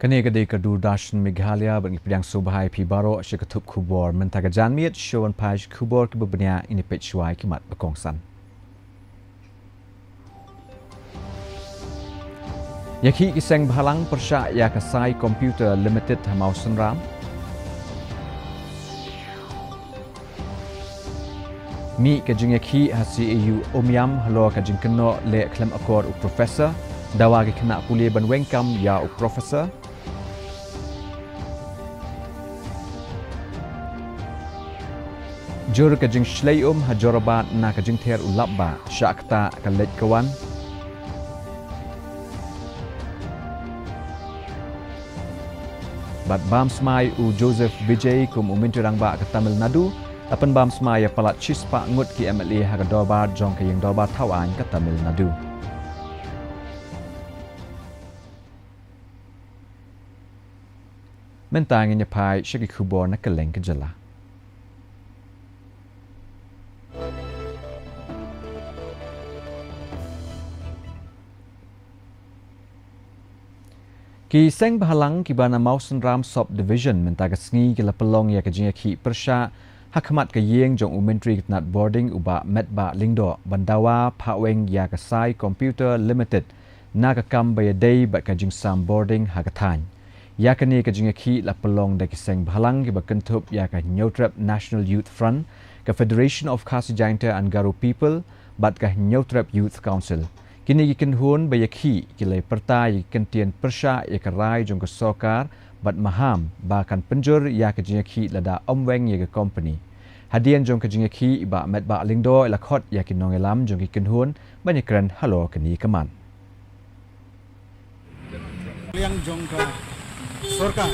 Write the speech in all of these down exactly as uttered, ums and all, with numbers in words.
Kane ka dei ka Doordarshan Meghalaya, bad ngi pdiang sngewbha ïa phi baroh sha ka thup khubor mynta ka janmiet. Shuwa ban peit sha ki khubor kiba bniah, ngin ïa peit shuwa ïa ki mat ba kongsan. Ïakhih ki seng bhalang pyrshah ïa ka Sai Computer Limited ha Mawsynram. Mih ka jingïakhih ha C A U Umiam halor ka jingkynnoh leh khlem akor u professor. Dawa ki khynnah pule ban weng kam ïa u professor. Jur ka jingshlei um ha Jorabat na ka jingther u lapbah, shah ktah ka leit ka wan. Bad bam smai u Joseph Vijay kum u Myntri Rangbah ka Tamil Nadu. La pynbam smai ïa palat shispah ngut ki M L A ha ka dorbar jong ka ïing dorbar thaw aiñ ka Tamil Nadu. Mynta ngin ïa peit sha ki khubor na kylleng ka jylla. Ki seng bhalang kiba na Mawsynram Sub Division mynta ka sngi ki la pynlong ïa ka jingïakhih pyrshah ha khmat ka ïing jong u Myntri ka tnat bording u Bah Metbah Lyngdoh ban dawa phah weng ïa ka Sai Computer Limited na ka kam ba ïadei bad ka jingsam bording ha ka thaiñ. Ïa kane ka jingïakhih la pynlong da ki seng bhalang kiba kynthup ïa ka Hynñiewtrep National Youth Front, ka Federation of Khasi Jaintia and Garo People, bad ka Hynñiewtrep Youth Council. Kine ki kynhun ba ïakhih ki la pyrta ïa ki kyntien pyrshah ïa ka rai jong ka sorkar bad maham ba kan pynjur ïa ka jingïakhih lada ym weng ïa ka kompani. Hadien jong ka jingïakhih, i Bah Metbah Lyngdoh i la khot ïa ki nongïalam jong ki kynhun ban ïakren halor kane ka mat. Liang jong ka sorkar,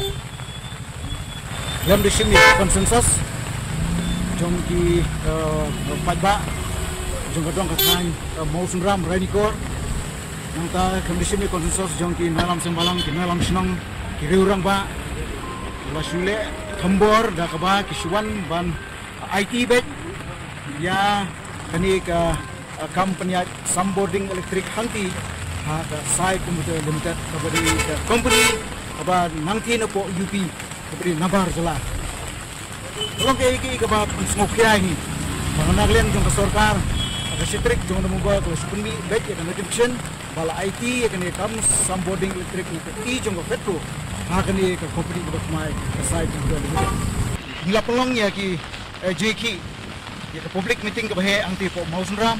lem da shim ïa ka consensus jong ki, eh, paidbah jong ka dong ka thaiñ, eh, Mawsynram Ranikor. Nangta lem da shim ïa ka consensus jong ki nongïalam seng bhalang, ki nongïalam shnong, ki riew rangbah, la shu leh thombor da kaba ki shu wan ban aiti beit ïa kane ka, uh, kam pynïaid sam bording electric hangtei ha ka Sai Computer Limited, kaba dei ka company kaba nangtei na poh U P, kaba dei nabar jylla. Ka long kaei kaei kaba pynsngewkhia ïa ngi ba na ka liang jong ka sorkar ha ka shi tarik jong November ka la shu pynmih beit ïa ka notification ba la aiti ïa kane ka kam sam bording electric na ka kti jong ka FEDCO ha kane ka company kaba thymmai, ka Sai Computer Limited. Ngi la pynlong ïa ki, eh, jingïakhih ïa ka public meeting kaba heh hangtei poh Mawsynram.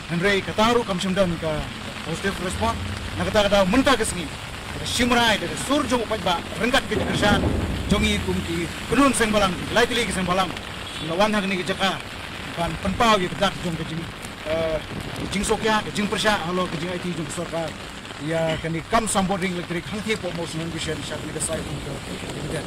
Hynrei kata ruh kam shym don ka positive response. Na kata ka daw mynta ka sngi, da ka shimrai, da ka sur jong u paidbah ryngkat ka jingkyrshan jong ngi kum ki kynhun seng bhalang, ki lai tylli ki seng bhalang, ngi la wan ha kane ka jaka ban pynpaw ïa ka dak jong ka jing, eh, jingsngewkhia, ka jingpyrshah halor ka jingaiti jong ka sorkar ïa kane ka kam sam bording electric hangtei poh Mawsynram Division sha kane ka Sai Computer Limited.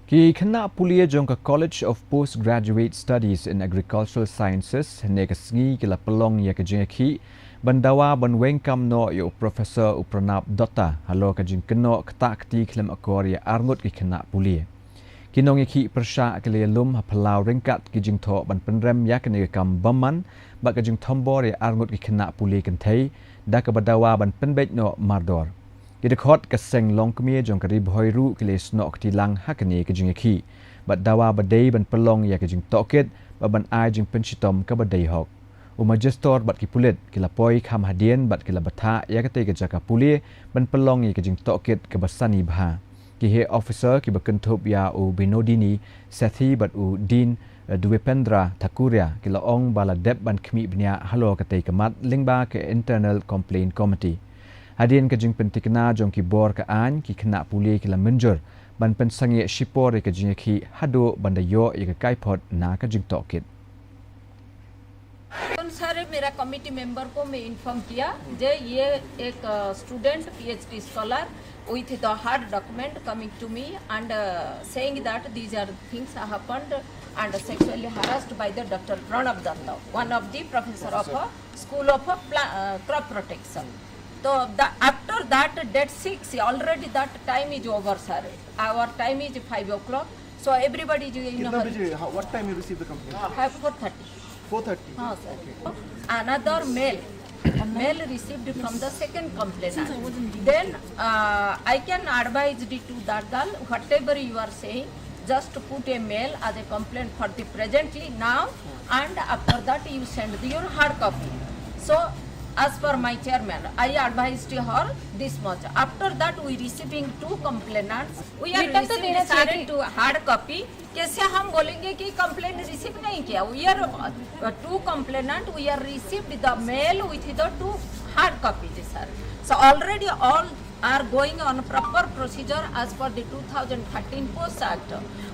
Ki khynnah pule jong ka College of Postgraduate Studies in Agricultural Sciences, hynne ka sngi ki la pynlong ïa ka jingïakhih ban dawa ban weng kam noh ïa u Professor u Pranab Dutta halor ka jingkynnoh ktah kti khlem akor ïa arngut ki khynnah pule. Ki nongïakhih pyrshah ki la ïalum ha phyllaw ryngkat ki jingthoh ban pynrem ïa kane ka kam bymman bad ka jingthombor ïa arngut ki khynnah pule kynthei da kaba dawa ban pynbeit noh mardor. Ki dkhot ka seng longkmie jong ka Ri Bhoi ruh ki la ïasnoh kti lang ha kane ka jingïakhih bad dawa ba dei ban pynlong ïa ka jingtohkit bad ban ai jingpynshitom kaba dei hok. U Magistrate bad ki pulit ki la poi kham hadien bad ki la bthah ïa katei ka jaka pule ban pynlong ïa ka jingtohkit kaba sani bha. Ki heh officer kiba kynthup ïa u Binodini Sethi bad u Dean, eh, Dwipendra Thakuria ki la ong ba la dep ban khmih bniah halor katei ka mat lyngba ka Internal Complaint Committee. Hadien ka jingpyntikna jong ki bor ka aiñ, ki khynnah pule ki la mynjur ban pynsangeh shipor ïa ka jingïakhih haduh ban da ïoh ïa ka kaiphod na ka jingtohkit. कौन सारे मेरा committee member को मैं इन्फॉर्म किया जे ये एक, अ, student PhD scholar with the hard document coming to me and, uh, saying that these are things happened and sexually harassed by the Doctor Pranab Datta, one of the professor of a school of a pla-, uh, crop protection. So the, after that date six, already that time is over, sir. Our time is five o'clock. So everybody is in कितना बजे, how, what time you receive the complaint? Five, four thirty. Four thirty? हाँ, sir. Another male, Mail received from the second complainant. Then uh, I can advise it to that girl, whatever you are saying, just put a mail as a complaint for the presently now, and after that you send your hard copy. So, as per my chairman, I advised her this much. After that, we receiving two complainants. We are receiving sir two hard copy. कैसे हम बोलेंगे कि complaint receive नहीं किया? We are uh, two complainant, we are received the mail with the two hard copies, sir. So already all are going on proper procedure as per the two thousand thirteen Post Act.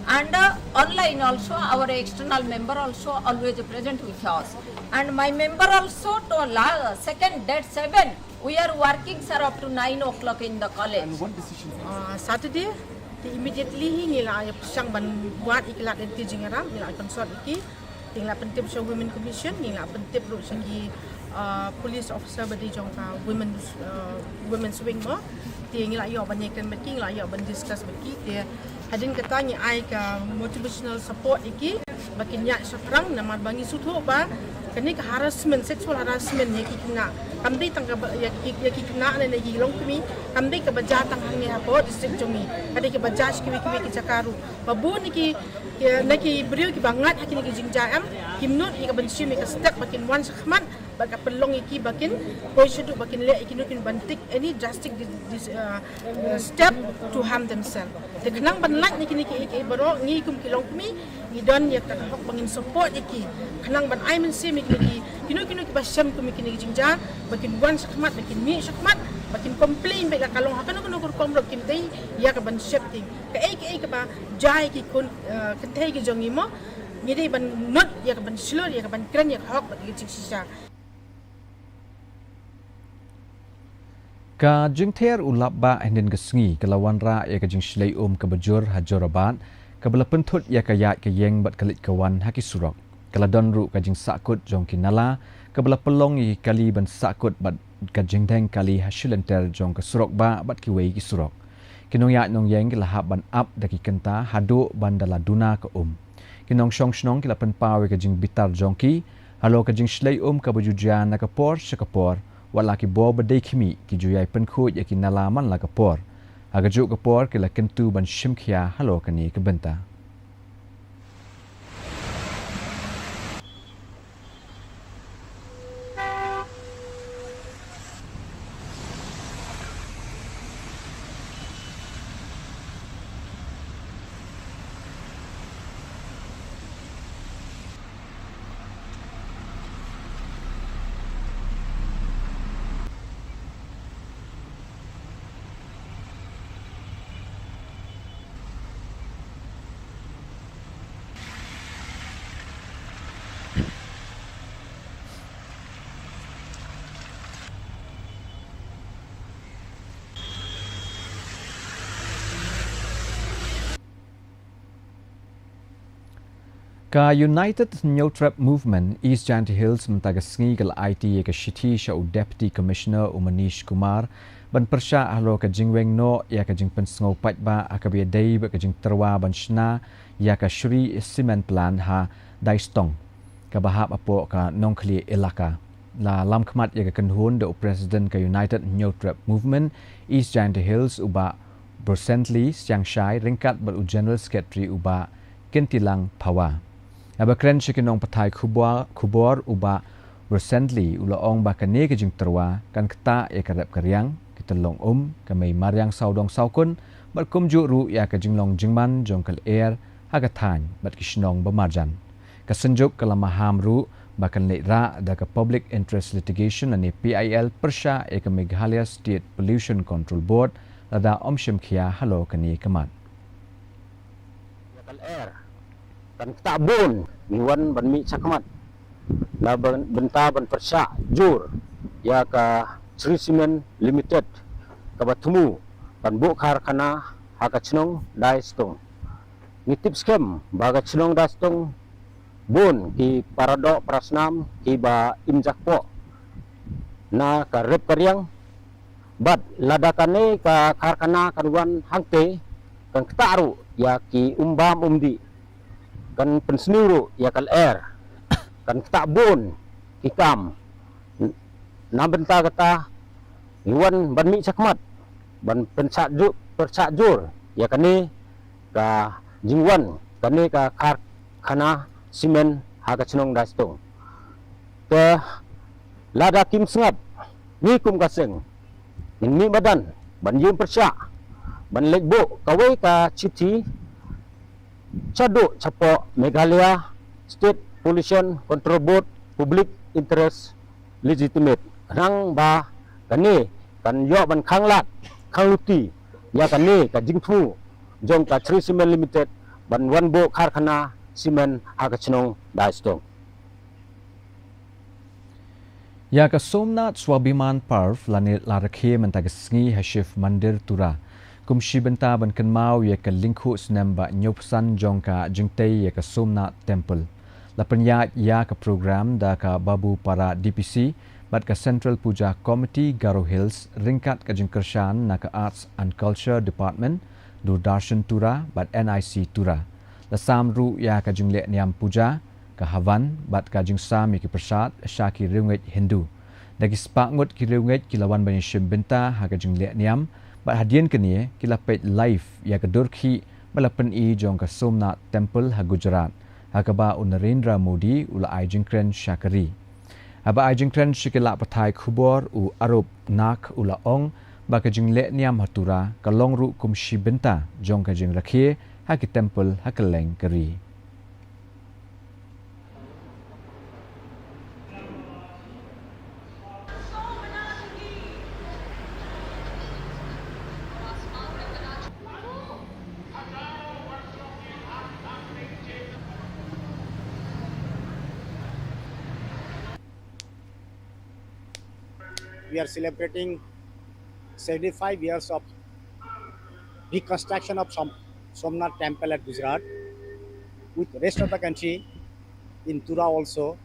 And uh, online also, our external member also always present with us. And my member also to la- second date seven, we are working, sir, up to nine o'clock in the college. And what decision? Uh, Saturday, the immediately hi ngi la ïa pyrshang ban wad ïa ki lad ïa ki jingïarap, ngi la consult ïa ki. Ngi la pyntip sha Women Commission, ngi la pyntip ruh sha ki uh, police officer ba dei jong ka women uh, women's wing mo. Te ngi la ïoh ban ïakren bad ki, ngi la ïoh ban discuss bad ki. Te hadien kata ngi ai ka motivational support ïa ki ba kin ïaid shaphrang, namar ba ngi sngewthuh ba kane ka harassment, sexual harassment ïa ki khynnah, kam dei tang kaba ïa ki, ïa ki khynnah ne ïa ki longkmie, kam dei kaba jia tang hangne hapoh district jong ngi, ka dei kaba jia sha kiwei kiwei ki jaka ruh. Ba bun na ki, ki na ki briew kiba ngat ha kine ki jingjia em, kim nud ïa ka ban shim ïa ka step ba kin wan shakhmat bad ka pynlong ïa ki ba kin poi shaduh, ba kin leh ïa kino kino ban take any drastic dis- dis- uh, uh, step to harm themselves. Te khnang ban lait na kine ki, ki baroh, ngi kum ki longkmie ngi don ïa ka hok ba ngin support ïa ki, khnang ban ai mynsiem ïa kine ki, kino kino kiba shem kum ïa kine ki jingjia, ba kin wan shakhmat, ba kin mih shakhmat, ba kin complain bad la ka long ha kano kano ka rukom ruh, kim dei ïa ka ban sheptieng. Kaei kaei kaba jia ïa ki khun, uh, kynthei ki jong ngi mo, ngi dei ban nud ïa ka ban shlur, ïa ka ban kren ïa ka hok bad ïa ka jingshisha. Ka jingther u lap bah hynnin ka sngi ka la wanrah ïa ka jingshlei um kaba jur ha Jorabat, kaba la pynthut ïa ka ïaid ka ïeng bad ka leit ka wan ha ki surok. Ka la don ruh ka jingsahkut jong ki nala, kaba la pynlong ïa ki kali ban sahkut bad ka jingdeng kali ha shilynter jong ka surok bah bad kiwei ki surok. Ki nongïaid nongïeng ki la hap ban ap da ki kynta haduh ban da la duna ka um. Ki nongshong shnong ki la pynpaw ïa ka jingbitar jong ki halor ka jingshlei um kaba ju jia na ka por sha ka por, wat la ki bor ba dei khmih ki ju ïai pynkhuid ïa ki nala man la ka por. Ha kajuh ka por ki la kyntu ban shim khia halor kane ka bynta. Ka United Hynñiewtrep Movement East Jaintia Hills mynta ka sngi ka la aiti ïa ka shithi sha u Deputy Commissioner u Manish Kumar ban pyrshah halor ka jingweng noh ïa ka jingpynsngew paidbah ha kaba ïadei bad ka jingtyrwa ban shna ïa ka Shree Cement Plant ha Daistong, kaba hap hapoh ka Nongkhlieh Elaka. La lamkhmat ïa ka kynhun da u President ka United Hynñiewtrep Movement East Jaintia Hills u Bah Bursently Siangshai ryngkat bad u General Secretary u Bah Kyntilang Phawa. Haba kren sha ki nongpathai khubor, khubor u Bah Bursently u la ong ba kane ka jingtyrwa kan ktah ïa ka rep ka riang, ka tyllong um, ka mei mariang sawdong sawkun, bad kumjuh ruh ïa ka jinglong jingman jong ka lyer ha ka thaiñ bad ki shnong ba marjan. Ka Synjuk ka la maham ruh ba kan leit rah da ka Public Interest Litigation lane P I L pyrshah ïa ka Meghalaya State Pollution Control Board lada ym shim khia halor kane ka mat. Ïa ka lyer kan ktah bun, ngi wan ban mih shakhmat na byn- bynta ban pyrshah jur ïa ka Shree Cement Limited kaba thmu ban buh karkhana ha ka shnong Daistong. Ngi tip skhem ba ka shnong Daistong bun ki para doh para snam kiba im jakpoh na ka rep ka riang, bad lada kane ka karkhana kan wan hangtei kan ktah ruh ïa ki um bam um dih, kan pynsniew ruh ïa ka lyer, kan ktah bun ki kam. Na bynta kata ngi wan ban mih shakhmat ban pynshah jur, pynshah jur ïa kane ka jingwan kane ka karkhana simen ha ka shnong Daistung. Te lada kim sngap, ngi kum ka seng ngin mih madan ban ïeng pyrshah ban leit buh kawei ka chithi shaduh shapoh Meghalaya State Pollution Control Board Public Interest Legitimate, khnang ba kane kan ïoh ban khanglad khangluti ïa kane ka jingthmu jong ka Shree Cement Limited ban wan buh karkhana simen ha ka shnong Daistung. Ïa ka Somnath Swabhiman Parv lane la rakhe mynta ka sngi ha Shiv Mandir Tura. Kum shi bynta ban kynmaw ïa ka lyngkhuh snem ba hynñiewphew san jong ka jingtei ïa ka Somnath Temple. La pynïaid ïa ka program da ka Babupara D P C bad ka Central Puja Committee Garo Hills ryngkat ka jingkyrshan na ka Arts and Culture Department, Doordarshan Tura bad N I C Tura. La sam ruh ïa ka jingleh niam puja, ka havan bad ka jingsam ïa ki prasad sha ki riewngeit Hindu. Da ki spah ngut ki riewngeit ki la wan ban ïashim bynta ha ka jingleh niam bad hadien kane ki la peit live ïa ka dur khih ba la pyni jong ka Somnath Temple ha Gujarat, ha kaba u Narendra Modi u la ai jingkren sha ka ri. Haba ai jingkren sha ki lad pathai khubor, u Arup Nag u la ong ba ka jingleh niam ha Tura ka long ruh kum shi bynta jong ka jingrakhe ha ki temple ha kylleng ka ri. We are celebrating seventy-five years of reconstruction of Som-, Somnath Temple at Gujarat. With rest of the country, in Tura also,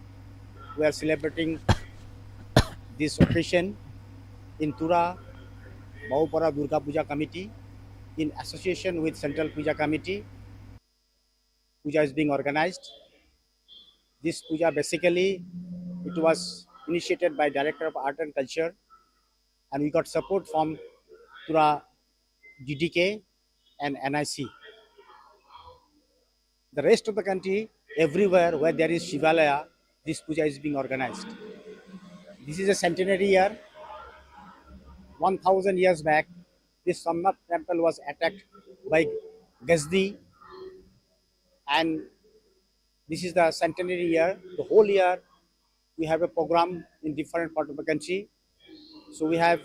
we are celebrating this occasion. In Tura, Babupara Durga Puja Committee, in association with Central Puja Committee, puja is being organized. This puja, basically, it was initiated by Director of Art and Culture, and we got support from Tura D D K and N I C. The rest of the country, everywhere where there is Shivalaya, this puja is being organized. This is a centenary year. One thousand years back, this Somnath temple was attacked by Gazdi, and this is the centenary year. The whole year we have a program in different part of the country. So we have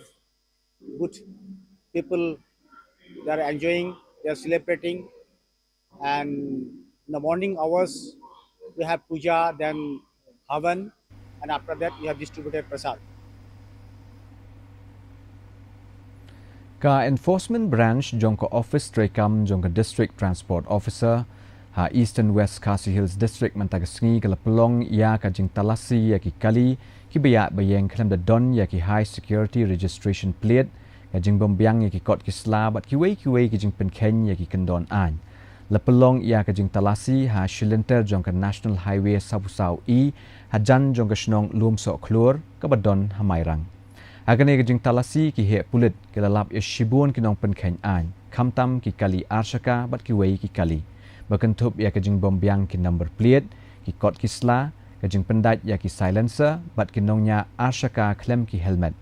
good people, they are enjoying, they are celebrating, and in the morning hours we have puja, then havan, and after that we have distributed prasad. Ka Enforcement Branch jong ka Office Treikam jong ka District Transport Officer ha Eastern West Khasi Hills District mynta ka sngi ka la pynlong ïa ka jingtalasi ïa ki kali kiba ïaid ba ïeng khlem da don ïa ki High Security Registration Plate, ka jingbymbiang ïa ki kot ki sla bad kiwei kiwei ki jingpynkheiñ ïa ki kyndon aiñ. La pynlong ïa ka jingtalasi ha shilynter jong ka National Highway sawphew saw E hajan jong ka shnong Lumsohkhlur kaba don ha Mairang. Ha kane ka jingtalasi ki heh pulit ki la lap ïa shibun ki nongpynkheiñ aiñ, khamtam ki kali arshaka bad kiwei ki kali, ba kynthup ïa ka jingbymbiang ki number plate, ki kot ki sla, ka jingpyndait ïa ki silencer bad ki nongñiah arshaka khlem ki helmet.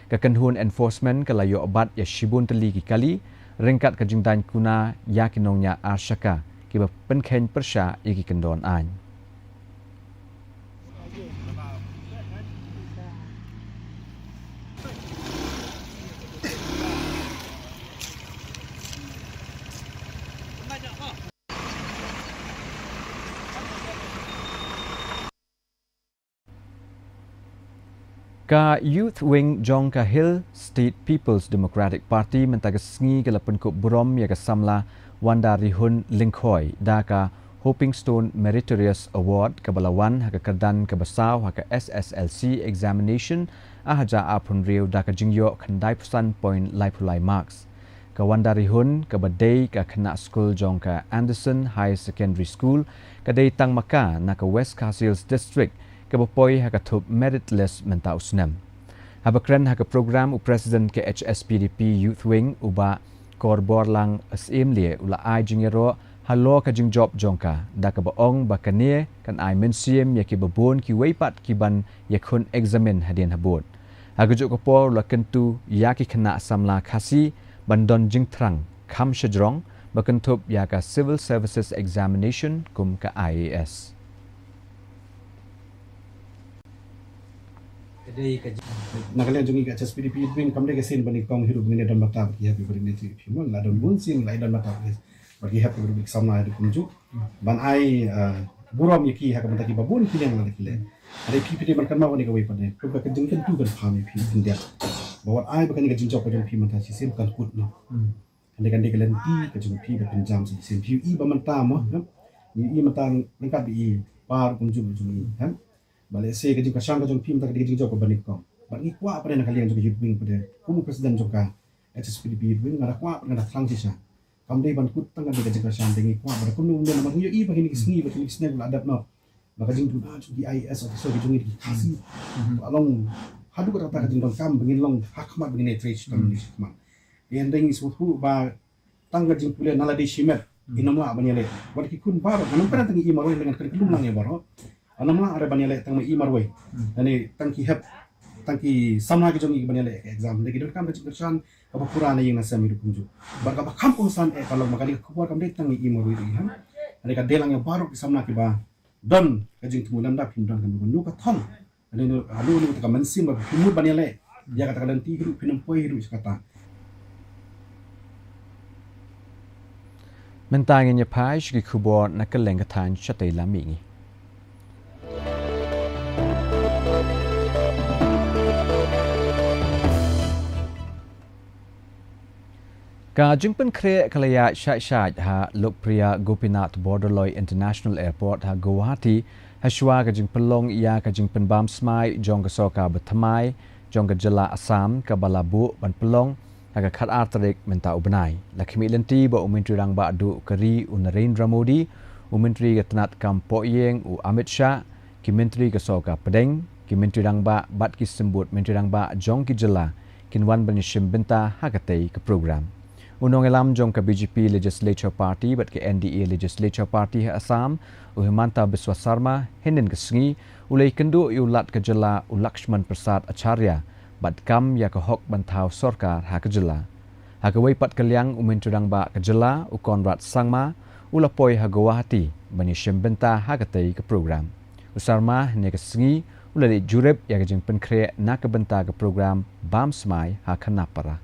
Ka kynhun enforcement ka la ïoh bat ïa shibun tylli ki kali ryngkat ka jingdaiñ kuna ïa ki nongñiah arshaka kiba pynkheiñ pyrshah ïa ki kyndon aiñ. Ka Youth Wing jong ka Hill State People's Democratic Party mynta ka sngi ka la pynkup burom ïa ka samla Wanda Rihun Lyngkhoi da ka Hoping Stone Meritorious Award kaba la wan ha ka kyrdan kaba saw ha ka S S L C examination ar hajar arphew hynriew da ka jingïoh khyndaiphew san point laiphew lai marks. Ka Wanda Rihun kaba dei ka khynnah skul jong ka Anderson Higher Secondary School ka dei tang ma ka na ka West Khasi Hills District kaba poi ha ka thup merit list mynta u snem. Haba kren ha ka program, u President ka H S P D P Youth Wing, u Bah Korborlang Syiem Lieh, u la ai jingïaroh halor ka jingjop jong ka, da kaba ong ba kane kan ai mynsiem ïa kiba bun kiwei pat kiban ïakhun eksamin hadien habud. Ha kajuh ka por u la kyntu ïa ki khynnah samla Khasi ban don jingthrang kham shajrong ba kynthup ïa ka Civil Services Examination kum ka I A S. Na ka liang jong ngi ka H S P D P Youth Wing, kam dei ka sien ba nyngkong hi ruh ba ngin ïa don bynta bad ki hep kiba rit ne tri phi mo, la don bun sien la ïa don bynta bad ki hep kiba rit, ki samla hi ruh kumjuh. Ban ai, ah, burom ïa ki ha ka bynta kiba bun ki liang la ki leh. Hynrei phi, phi dei ban kynmaw kane kawei pat de, kum ka jingkyntu kan pham ïa phi khyndiat, ba wat ai ba kane ka jingjop ka jong phi mynta shisien kan kut noh. Kan dei, kan dei ka lynti ka jong phi ba pynjam shisien. Phi ïohi ba mynta mo, kan? Ïohi mynta ryngkat bad i par kumjuh jong i, kan? Ba lehse ka jingkyrshan ka jong phi mynta ka dei ka jingjop kaba nyngkong. Bad ngi kwah pat de na ka liang jong ka Youth Wing pat de, kum u President jong ka H S P D P Youth Wing, nga da kwah pat, nga da thrang shisha. Kam dei ban kut tang ka dei ka jingkyrshan, te ngi kwah ba da kumno kumno namar ngi ïohi ba kine ki sngi, ba kine ki snem la dep noh, ba ka jingduna jong ki I A S officer ki jong ngi ki Khasi ba long haduh katta katta ka jingdonkam ba ngin long ha khmat, ba ngin ïatrei shitom shikhmat. Te hynrei ngi sngewthuh ba tang ka jingpule na lade shimet, hmm, ngin ym lah ban ïaleh. Wat ki khun baroh, ngan ym kren tang ïa i marwei, ngan kren ka lum lang ïa baroh. Ngan ym lah re ban ïaleh tang ma i marwei. Hmm. Lane tang ki hep, tang ki samla ki jong ngi ban ïaleh ka exam. Lane ki donkam ka jingkyrshan kaba pura na ïing na sem hi ruh kumjuh. Bad kaba kham kongsan eh ka long ba kane ka khubor kam dei tang ïa i marwei ruh, ha. Lane ka dei lang ïa baroh ki samla kiba don ka jingthmu lem da phin don kano kano ka thong. Lane, lane, lane ka mynsiem ba phi mut ban ïaleh ïa kata ka lynti hi ruh, phin ym poi hi ruh sha kata. Mynta ngin ïa phai sha ki khubor na kylleng ka thaiñ shatei lam mihngi. Ka jingpynkhreh ka la ïaid shait shait ha Lokpriya Gopinath Bordoloi International Airport ha Guwahati, ha shuwa ka jingpynlong ïa ka jingpynbam smai jong ka sorkar bathymmai jong ka jylla Assam, kaba la buh ban pynlong ha ka khatar tarik mynta u bnai. La khmih lynti ba u Myntri Rangbah Duh ka ri u Narendra Modi, u Myntri ka tnat kam pohïing u Amit Shah, ki Myntri ka sorkar pdeng, ki Myntri Rangbah bad ki symbud Myntri Rangbah jong ki jylla kin wan ban ïashim bynta ha katei ka program. U nongïalam jong ka B J P Legislature Party bad ka N D A Legislature Party ha Assam, u Himanta Biswa Sarma, hynnin ka sngi u la ïakynduh ïa u Lat ka jylla u Lakshman Prasad Acharya bad kam ïa ka hok ban thaw sorkar ha ka jylla. Ha kawei pat ka liang, u Myntri Rangbah ka jylla u Conrad Sangma u la poi ha Guwahati ban ïashim bynta ha katei ka program. U Sarma hynne ka sngi u la leit jurip ïa ka jingpynkhreh na ka bynta ka program bam smai ha Khanapara.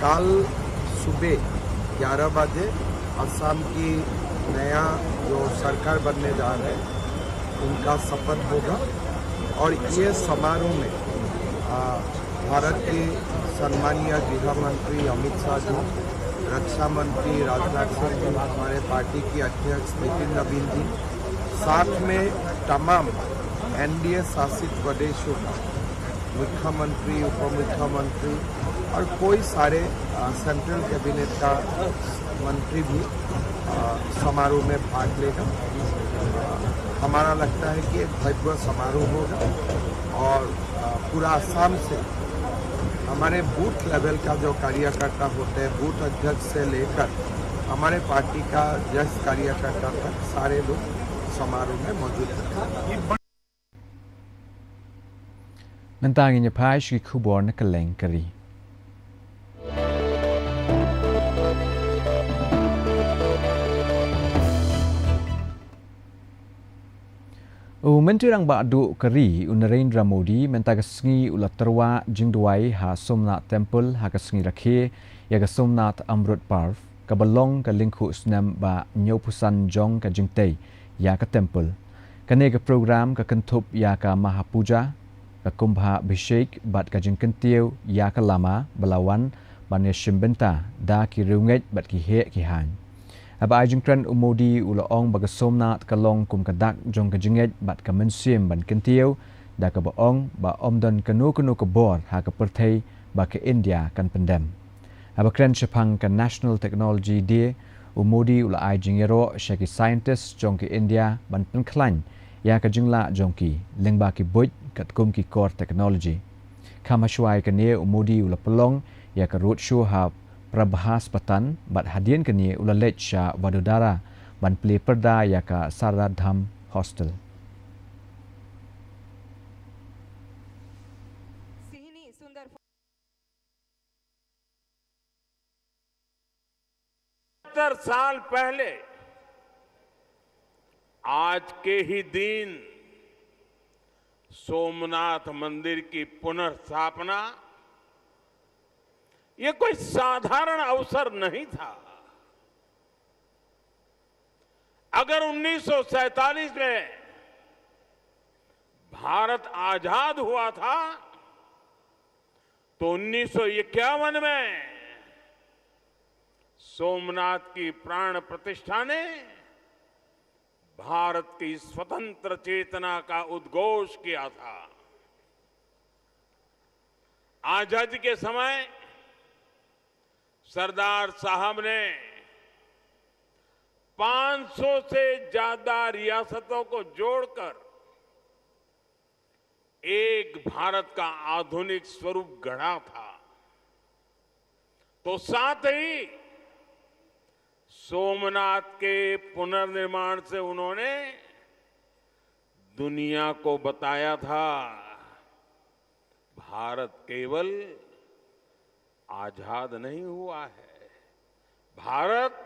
कल सुबह ग्यारह बजे असम की नया जो सरकार बनने जा रहे हैं, उनका शपथ होगा और ये समारोह में, आ, भारत के सम्मानीय गृह मंत्री अमित शाह जी, रक्षा मंत्री राजनाथ सिंह जी, हमारे पार्टी के अध्यक्ष नितिन नवीन जी, साथ में तमाम एनडीए शासित प्रदेशों का मुख्यमंत्री, उप मुख्यमंत्री और कोई सारे, अ, सेंट्रल कैबिनेट का मंत्री भी, अ, समारोह में भाग लेगा। अ, हमारा लगता है कि एक भव्य समारोह होगा और, अ, पूरा असम से हमारे बूथ लेवल का जो कार्यकर्ता होते हैं, बूथ अध्यक्ष से लेकर हमारे पार्टी का ज्येष्ठ कार्यकर्ता तक सारे लोग समारोह में मौजूद रहेंगे। Mynta ngin ïa phai sha ki khubor na kylleng ka ri. U Myntri Rangbah Duh ka ri u Narendra Modi mynta ka sngi u la tyrwa jingduwai ha Somnath Temple ha ka sngi rakhe ïa ka Somnath Amrut Parv, kaba long ka lyngkhuh snem ba hynñiewphew san jong ka jingtei ïa ka temple. Kane ka program ka kynthup ïa ka Mahapuja, ka Kumbha Abhishek bad ka jingkyntiew ïa ka lama ba la wan ban ïashim bynta da ki riewngeit bad ki heh ki haiñ. Haba ai jingkren, u Modi u la ong ba ka Somnath ka long kum ka dak jong ka jingngeit bad ka mynsiem ban kyntiew, da kaba ong ba ym don kano kano ka bor ha ka pyrthei ba ka India kan pyndem. Haba kren shaphang ka National Technology Day, u Modi u la ai jingïaroh sha ki scientist jong ka India ban pynkhlaiñ ïa ka jinglah jong ki lyngba ki buit katkum ki kor technology. Kham hashwa ïa kane, u Modi u la pynlong ïa ka roadshow ha Prabhas Patan bad hadien kane u la leit sha Vadodara ban plie pyrda ïa ka Sarada Dham Hostel. सत्तर साल पहले आज के ही दिन सोमनाथ मंदिर की पुनर्स्थापना, ये कोई साधारण अवसर नहीं था। अगर उन्नीस सौ सैंतालीस में भारत आजाद हुआ था, तो उन्नीस सौ इक्यावन में सोमनाथ की प्राण प्रतिष्ठा ने भारत की स्वतंत्र चेतना का उद्घोष किया था। आजादी के समय सरदार साहब ने पाँच सौ से ज्यादा रियासतों को जोड़कर एक भारत का आधुनिक स्वरूप गढ़ा था, तो साथ ही सोमनाथ के पुनर्निर्माण से उन्होंने दुनिया को बताया था, भारत केवल आजाद नहीं हुआ है, भारत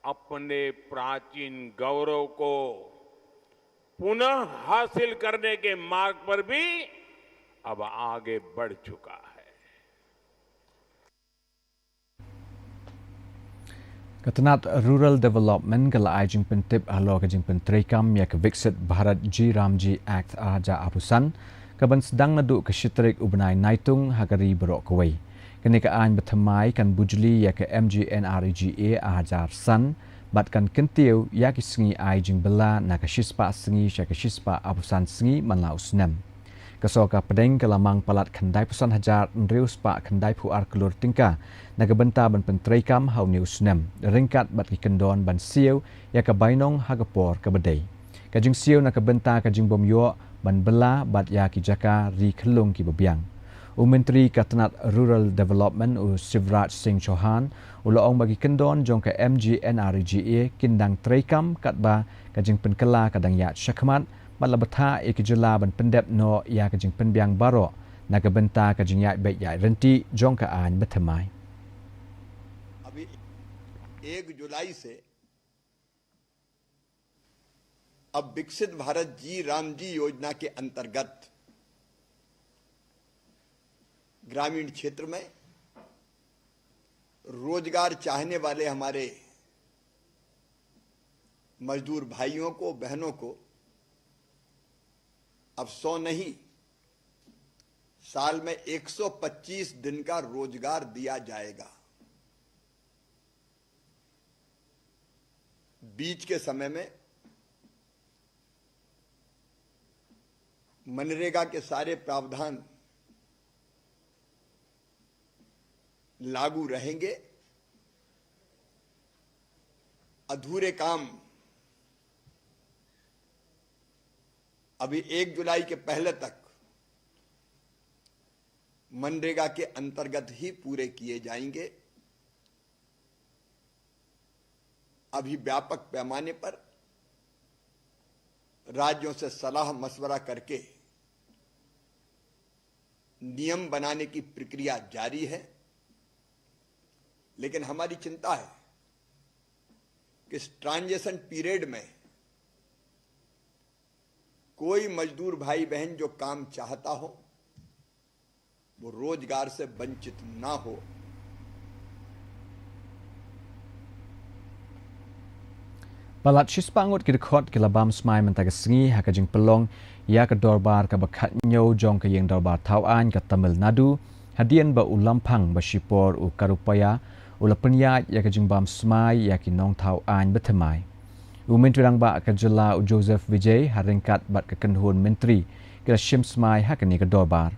अपने प्राचीन गौरव को पुनः हासिल करने के मार्ग पर भी अब आगे बढ़ चुका है। Ka tnat Rural Development ka la ai jingpyntip halor ka jingpyntreikam ïa ka Viksit Bharat G RAM G Act ar hajar arphew san, ka ban sdang naduh ka shi tarik u bnai Naitung ha ka ri baroh kawei. Kane ka aiñ bathymmai kan bujli ïa ka MGNREGA ar hajar san bad kan kyntiew ïa ki sngi ai jingbylla na ka shispah sngi sha ka shispah arphew san sngi man la u snem. Ka sorkar pdeng ka la mang palat khyndaiphew san hajar hynriewspah khyndaiphew ar klur tyngka na ka bynta ban pyntreikam ha une u snem, ryngkat bad ki kyndon ban siew ïa ka bainong ha ka por kaba dei. Ka jingsiew na ka bynta ka jingbym ïoh ban bylla bad ïa ki jaka ri khyllung kiba biang. U Myntri ka tnat Rural Development, u Shivraj Singh Chouhan, u la ong ba ki kyndon jong ka MGNREGA kin dang treikam katba ka jingpynkylla ka dang ïaid shakhmat, bad la bthah ïa ki jylla ban pyndep noh ïa ka jingpynbiang baroh na ka bynta ka jingïaid beit ïaid ryntih jong ka aiñ bathymmai. अभी एक जुलाई से अब विकसित भारत जी राम जी योजना के अंतर्गत ग्रामीण क्षेत्र में रोजगार चाहने वाले हमारे मजदूर भाइयों को, बहनों को अब सौ नहीं, साल में एक सौ पच्चीस दिन का रोजगार दिया जाएगा। बीच के समय में मनरेगा के सारे प्रावधान लागू रहेंगे। अधूरे काम अभी एक जुलाई के पहले तक मनरेगा के अंतर्गत ही पूरे किए जाएंगे। अभी व्यापक पैमाने पर राज्यों से सलाह मशवरा करके नियम बनाने की प्रक्रिया जारी है, लेकिन हमारी चिंता है कि इस ट्रांजिशन पीरियड में कोई मजदूर भाई बहन जो काम चाहता हो, वो रोजगार से वंचित ना हो। Palat shispah ngut ki dkhot ki la bam smai mynta ka sngi ha ka jingpynlong ïa ka dorbar kaba khathynñiew jong ka ïing dorbar thaw aiñ ka Tamil Nadu, hadien ba u lamphang ba shipor u Karupaiah u la pynïaid ïa ka jingbam smai ïa ki nongthaw aiñ bathymmai. U Myntri Rangbah ka jylla u Joseph Vijay ha ryngkat bad ka kynhun myntri ki la shim smai ha kane ka dorbar.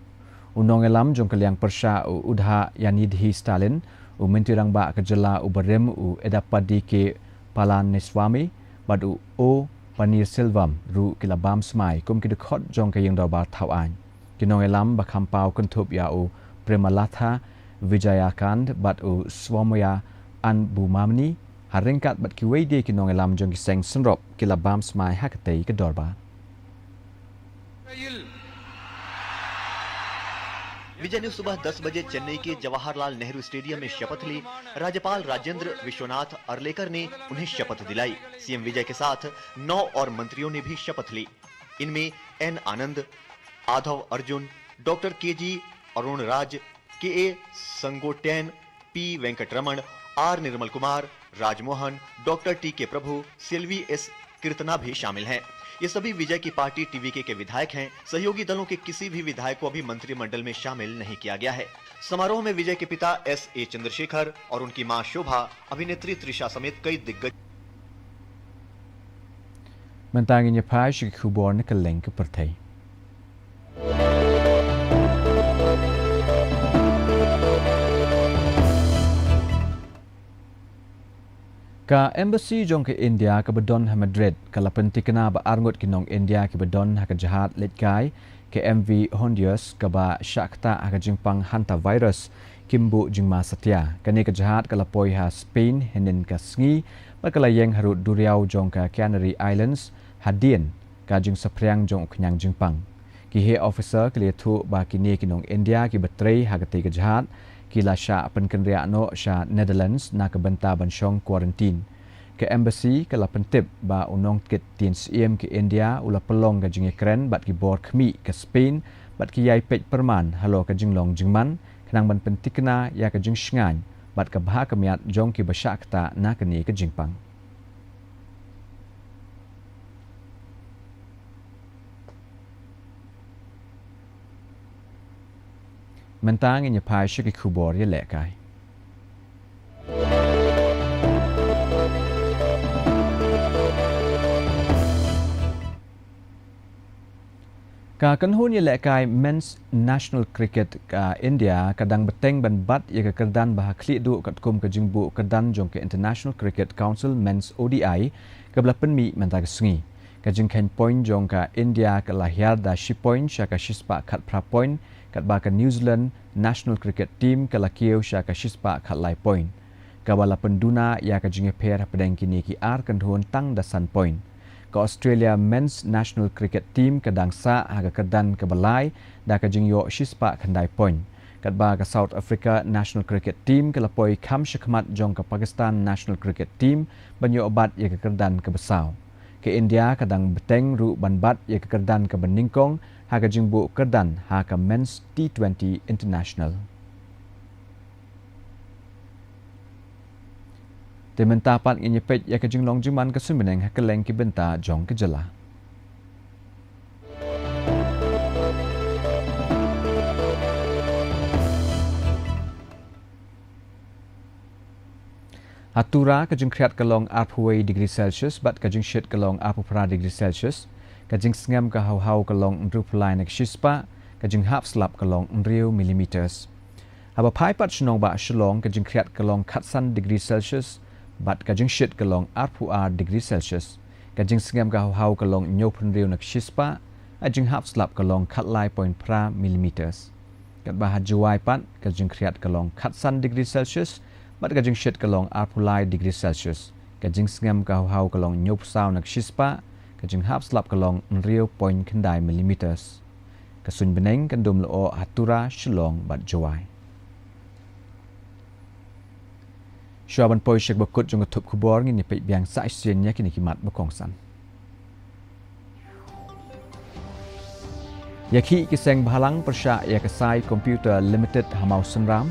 U nongïalam jong ka liang pyrshah u Udayanidhi Stalin, u Myntri Rangbah ka jylla u barim u Edappadi K Palaniswamy, bad u O Paneerselvam ruh ki la bam smai kum ki dkhot jong ka ïing dorbar thaw aiñ. Ki nongïalam ba kham paw kynthup ïa u Premalatha Vijayakant bad u Soumya Anbumani, ha ryngkat bad kiwei de ki nongïalam jong ki seng synrop ki la bam smai ha katei ka dorbar. विजय ने सुबह दस बजे चेन्नई के जवाहरलाल नेहरू स्टेडियम में शपथ ली। राज्यपाल राजेंद्र विश्वनाथ अर्लेकर ने उन्हें शपथ दिलाई। सीएम विजय के साथ नौ और मंत्रियों ने भी शपथ ली। इनमें एन आनंद, आधव अर्जुन, डॉक्टर केजी अरुणराज, केए संगोटैन, पी वेंकटरमण, आर निर्मल कुमार, राजमोहन, डॉक्टर टी के प्रभु, सिल्वी एस कीर्तना भी शामिल हैं। ये सभी विजय की पार्टी टीवीके के विधायक हैं। सहयोगी दलों के किसी भी विधायक को अभी मंत्रिमंडल में शामिल नहीं किया गया है। समारोह में विजय के पिता एस ए चंद्रशेखर और उनकी मां शोभा, अभिनेत्री त्रिशा समेत कई दिग्गज Mynta ngin ïa phai sha ki khubor na kylleng ka pyrthei. Ka Embassy jong ka India kaba don ha Madrid ka la pyntikna ba arngut ki nong India kiba don ha ka jahaj leit kai ka M V Hondius kaba shah ktah ha ka jingpang hantavirus kim buh jingma satia. Kane ka jahaj ka la poi ha Spain hynnin ka sngi bad ka la ïeng harud duriaw jong ka Canary Islands hadien ka jingsaphriang jong u khñiang jingpang. Ki heh officer ki la ïathuh ba kine ki nong India kiba trei ha katei ka jahaj ki la shah pynkynriah noh sha Netherlands na ka bynta ban shong quarantine. Ka Embassy ka la pyntip ba u nongkit tien syiem ka India u la pynlong ka jingïakren bad ki bor khmih ka Spain bad ki ïai peit pyrman halor ka jinglong jingman khnang ban pyntikna ïa ka jingshngaiñ bad ka bha ka miat jong kiba shah ktah na kane ka jingpang. Mynta ngin ïa phai sha ki khubor ïalehkai. Ka kynhun ïalehkai Men's National Cricket ka India ka dang bteng ban bat ïa ka kyrdan ba ha khlieh duh katkum ka jingbuh kyrdan jong ka International Cricket Council Men's O D I kaba la pynmih mynta ka sngi. Ka jingkheiñ point jong ka India ka la hiar da shi point sha ka shispah khatphra point, katba ka New Zealand National Cricket Team ka la kiew sha ka shispah khatlai point. Kaba la pynduna ïa ka jingïapher hapdeng kine ki ar kynhun tang da san point. Ka Australia Men's National Cricket Team ka dang sah ha ka kyrdan kaba lai da ka jingïoh shispah khyndai point. Katba ka South Africa National Cricket Team ka la poi kham shakhmat jong ka Pakistan National Cricket Team ban ïoh bat ïa ka kyrdan kaba saw. Ka India ka dang bteng ruh ban bat ïa ka kyrdan kaba nyngkong ha ka jingbuh kyrdan ha ka Men's T twenty International. Te mynta pat ngin ïa peit ïa ka jinglong jingman ka suiñ bneng ha kylleng ki bynta jong ka jylla. Ha Tura ka jingkhriat ka long arphew wei degree Celsius bad ka jingshit ka long arphew phra degree Celsius. Ka jingsngem ka hawhaw ka long hynriewphew lai na ka shispah, ka jinghap slap ka long hynriew millimeters. Haba phai pat sha nongbah Shillong ka jingkhriat ka long khatsan degree Celsius bad ka jingshit ka long arphew ar degree Celsius. Ka jingsngem ka hawhaw ka long hynñiewphew hynriew na ka shispah, ka jinghap slap ka long khatlai point phra millimeters. Katba ha Jowai pat ka jingkhriat ka long khatsan degree Celsius bad ka jingshit ka long arphew lai degree Celsius. Ka jingsngem ka hawhaw ka long hynñiewphew saw na ka shispah, ka jinghap slap ka long hynriew point khyndai millimeters. Ka suiñ bneng kan dum lyoh ha Tura, Shillong bad Jowai. Shuwa ban poi sha kaba kut jong ka thup khubor ngin ïa peit biang sa shisien ïa kine ki mat ba kongsan. Ïakhih ki seng bhalang pyrshah ïa ka Sai Computer Limited ha Mawsynram.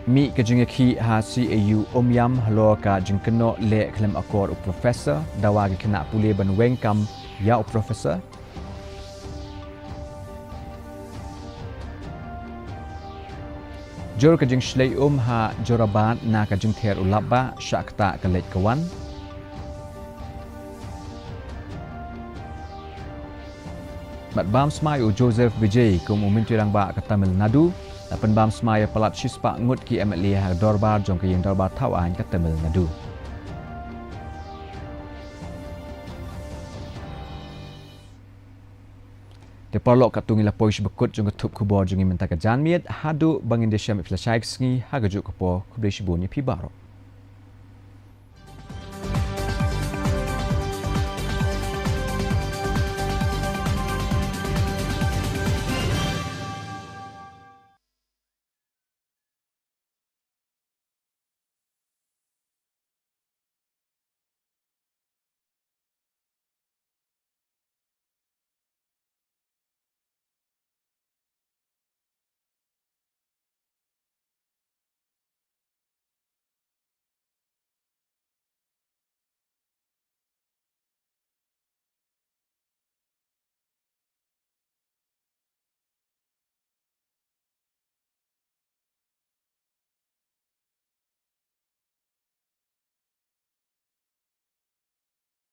Mih ka jingïakhih ha C A U Umiam halor ka jingkynnoh leh khlem akor u professor, dawa ki khynnah pule ban weng kam ïa u professor. Jur ka jingshlei um ha Jorabat na ka jingther u lapbah, shah ktah ka leit ka wan. Mat bam smai u Joseph Vijay kum u Myntri Rangbah ka Tamil Nadu. La pynbam smai ïa palat shispah ngut ki M L A ha ka dorbar jong ka ïing dorbar thaw aiñ ka Tamil Nadu. Te paralok, katto ngi la poi sha ba kut jong ka thup khubor jong ngi mynta ka janmiet. Haduh ba ngin da ïashem ïa phi lashai ka sngi, ha kajuh ka por, khublei shibun ïa phi baroh.